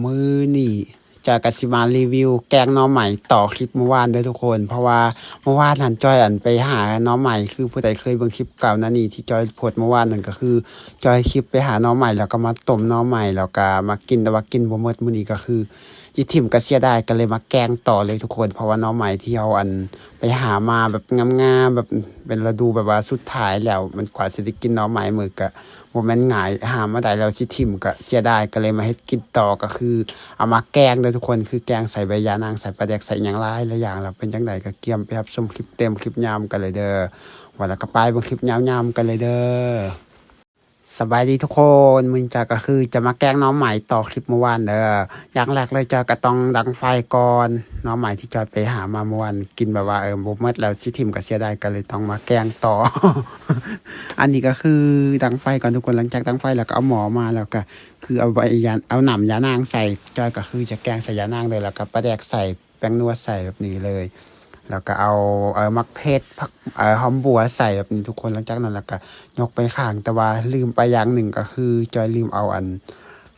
ມື້ນີ້ຈອຍກໍຊິມາຣີວິວແກງໜໍ່ໄມ້ຕໍ່ຄລິບມື້ວານເດີທຸກຄົນ. ເພາະວ່າມື້ວານຫັ້ນຈອຍອັນໄປຫາໜໍ່ໄມ້ ຄືຜູ້ໃດເຄີຍເບິ່ງຄລິບກ່ອນໜ້ານີ້ທີ່ຈອຍໂພສມື້ວານນັ້ນ ກໍຄືຈອຍຄລິບໄປຫາໜໍ່ໄມ້ ແລ້ວກໍມາຕົ້ມໜໍ່ໄມ້ ແລ້ວກໍມາກິນ ແຕ່ວ່າກິນບໍ່ໝົດ. ມື້ນີ້ກໍຄືຊິຖິ້ມກໍເສຍດາຍ ກໍເລີຍມາແກງຕໍ່ເລີຍທຸກຄົນ. ເພາະວ່າໜໍ່ໄມ້ທີ່ເຮົາອັນໄປຫາມາແບບງາມໆ ແບບເປັນລະດູແບບວ່າສຸດທ້າຍແລ້ວ ມັນກວ່າຊິໄດ້ກິນໜໍ່ໄມ້ມື້ ກໍ ບໍ່ແມ່ນງ່າຍ ຫາມາໄດ້ແລ້ວຊິຖິ້ມກໍເສຍດາຍ ກໍເລີຍມາເຮັດກິນຕໍ່ ກໍຄືເອົາມາແກງເດີທຸກຄົນ ຄືແກງໃສ່ໃບຢານາງ ໃສ່ປາແດກ ໃສ່ຫຍັງຫຼາຍຫຼາຍຢ່າງ. ແລ້ວເປັນຈັ່ງໃດກໍກຽມໄປຮັບຊົມຄລິບເຕັມ ຄລິບຍາວກັນເລີຍເດີ. ວ່າແລ້ວກໍໄປເບິ່ງຄລິບຍາວໆກັນເລີຍເດີ. ສະບາຍດີທຸກຄົນ ມື້ນີ້ຈອຍກໍຄືຈະມາແກງໜໍ່ໄມ້ຕໍ່ຄລິບມື້ວານເດີ. ຢ່າງແລກເລີຍຈອຍກໍຕ້ອງດັງໄຟກ່ອນ. ໜໍ່ໄມ້ທີ່ຈອຍໄປຫາມາມື້ວານ ກິນແບບວ່າ ເອີ ບໍ່ໝົດແລ້ວຊິຖິ້ມກໍເສຍດາຍ ກໍເລີຍຕ້ອງມາແກງຕໍ່. ອັນນີ້ກໍຄືດັງໄຟກ່ອນທຸກຄົນ. ຫຼັງຈາກດັງໄຟແລ້ວກໍເອົາໝໍ້ມາ ແລ້ວກໍຄືເອົາໃບຢາ ເອົານ້ຳຢານາງໃສ່. ຈອຍກໍຄືຈະແກງໃສ່ຢານາງເລີຍ ແລ້ວກໍປາແດກໃສ່ ແປ້ງນົວໃສ່ແບບນີ້ເລີຍ ແລ້ວກໍເອົາ ເອີ ໝາກເຜັດ ຜັກ ເອີ ຫອມບົວໃສ່ແບບນີ້ທຸກຄົນ. ຫຼັງຈາກນັ້ນແລ້ວກໍຍົກໄປຂ້າງ ແຕ່ວ່າລືມໄປຢ່າງໜຶ່ງ ກໍຄືຈອຍລືມເອົາອັນ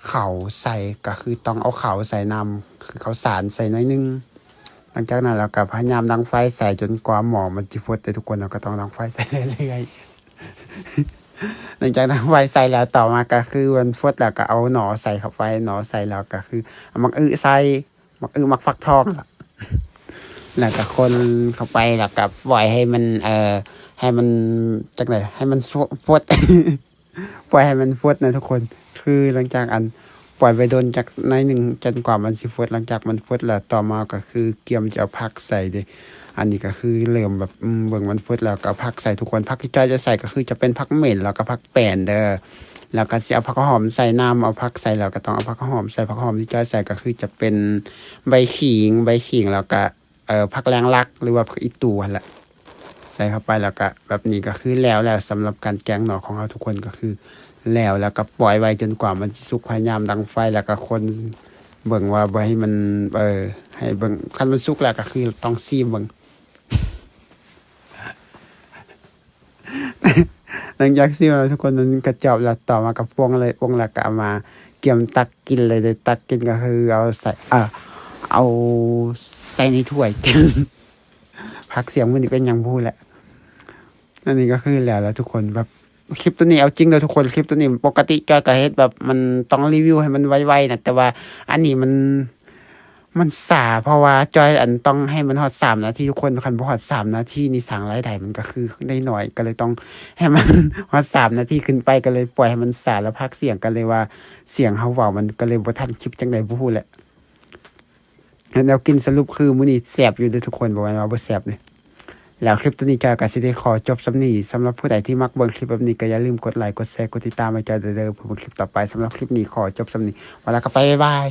ເຂົ້າໃສ່ ກໍຄືຕ້ອງເອົາເຂົ້າໃສ່ນຳ ຄືເຂົ້າສານໃສ່ໜ້ອຍໜຶ່ງ. ຫຼັງຈາກນັ້ນແລ້ວກໍພະຍາຍາມດັງໄຟໃສ່ຈົນກວ່າໝໍ້ມັນຊິຟົດເດີທຸກຄົນ. ເຮົາກໍຕ້ອງດັງໄຟໃສ່ເລື້ອຍໆ. ຫຼັງຈາກດັງໄຟໃສ່ແລ້ວ ຕໍ່ມາກໍຄືມັນຟົດແລ້ວກໍເອົາໜໍ່ໃສ່ເຂົ້າໄປ. ໜໍ່ໃສ່ແລ້ວກໍຄືເອົາໝາກອຶໃສ່ ໝາກອຶ ໝາກຟັກທອງ ແລ້ວກໍຄົນເຂົ້າໄປ ແລ້ວກໍປ່ອຍໃຫ້ມັນ ເອີ ໃຫ້ມັນ ຈັ່ງໃດ ໃຫ້ມັນຟ ຟົດ ປ່ອຍໃຫ້ມັນຟົດນະທຸກຄົນ. ຄືຫຼັງຈາກອັນປ່ອຍໄປດົນຈັກໜ້ອຍໜຶ່ງ ຈົນກວ່າມັນຊິຟົດ. ຫຼັງຈາກມັນຟົດແລ້ວ ຕໍ່ມາກໍຄືກຽມຈະເອົາຜັກໃສ່ເດ້. ອັນນີ້ກໍຄືເລີ່ມແບບ ອືມ ເບິ່ງມັນຟົດແລ້ວກໍເອົາຜັກໃສ່ທຸກຄົນ. ຜັກທີ່ຈອຍຈະໃສ່ກໍຄືຈະເປັນຜັກເໝັນ ແລ້ວກໍຜັກແປ້ນເດີ. ແລ້ວກໍຊິເອົາຜັກຫອມໃສ່ນຳ. ເອົາຜັກໃສ່ແລ້ວກໍຕ້ອງເອົາຜັກຫອມໃສ່. ຜັກຫອມທີ່ຈອຍໃສ່ກໍຄືຈະເປັນໃບຂີງ ໃບຂີງ ແລ້ວກໍ ເອີ ຜັກແລງລັກ ຫຼືວ່າຜັກອີ່ຕູຫັ້ນແຫຼະ ໃສ່ເຂົ້າໄປ. ແລ້ວກະແບບນີ້ກໍຄືແລ້ວແລ້ວ ສຳລັບການແກງໜໍ່ຂອງເຮົາທຸກຄົນ ກໍຄືແລ້ວ ແລ້ວກໍປ່ອຍໄວ້ຈົນກວ່າມັນຊິສຸກ. ພະຍາຍາມດັງໄຟ ແລ້ວກໍຄົນເບິ່ງວ່າບໍ່ໃຫ້ມັນ ເອີ ໃຫ້ເບິ່ງ ຄັນມັນສຸກແລ້ວກໍຄືຕ້ອງຊີມເບິ່ງ. ຫຼັງຈາກຊີມແລ້ວທຸກຄົນ ມັນກະຈອບແລ້ວ ຕໍ່ມາກໍປົງເລີຍ ປົງແລ້ວກໍເອົາມາກຽມຕັກກິນເລີຍເດີ. ຕັກກິນກໍຄືເອົາໃສ່ ເອີ ເອົາໃສ່ໃນຖ້ວຍກິນ. ພາກສຽງມື້ນີ້ເປັນຫຍັງບໍ່ຮູ້ແຫຼະ. ອັນນີ້ກໍຄືແລ້ວແລ້ວທຸກຄົນ. ແບບຄລິບໂຕນີ້ເອົາຈິງເດີທຸກຄົນ. ຄລິບໂຕນີ້ປົກກະຕິຈອຍກໍເຮັດແບບມັນຕ້ອງຣີວິວໃຫ້ມັນໄວໆນະ ແຕ່ວ່າອັນນີ້ມັນ ມັນຊ້າ ເພາະວ່າຈອຍອັນຕ້ອງໃຫ້ມັນຮອດສາມນາທີທຸກຄົນ. ຄັນບໍ່ຮອດສາມນາທີນີ້ສ້າງລາຍໄດ້ມັນກໍຄືໄດ້ໜ້ອຍ ກໍເລີຍຕ້ອງໃຫ້ມັນຮອດສາມນາທີຂຶ້ນໄປ ກໍເລີຍປ່ອຍໃຫ້ມັນຊ້າ ແລ້ວພາກສຽງກໍເລີຍວ່າສຽງເຮົາເວົ້າມັນກໍເລີຍບໍ່ທັນຄລິບຈັ່ງໃດບໍ່ຮູ້ແຫຼະ. ເຮັດແນວກິນສະຫຼຸບຄືມື້ນີ້ແຊບຢູ່ເດີທຸກຄົນ ບໍ່ແມ່ນວ່າບໍ່ແຊບເດ້. ແລ້ວຄລິບໂຕນີ້ຈອຍກໍຊິໄດ້ຂໍຈົບສ່ຳນີ້. ສຳລັບຜູ້ໃດທີ່ມັກເບິ່ງຄລິບແບບນີ້ກໍຢ່າລືມກົດໄລ ກົດແຊ ກົດຕິດຕາມໃຫ້ຈອຍເດີ ເພື່ອເບິ່ງຄລິບຕໍ່ໄປ. ສຳລັບຄລິບນີ້ຂໍຈົບສ່ຳນີ້ ວ່າແລ້ວກໍໄປ ບາຍບາຍ.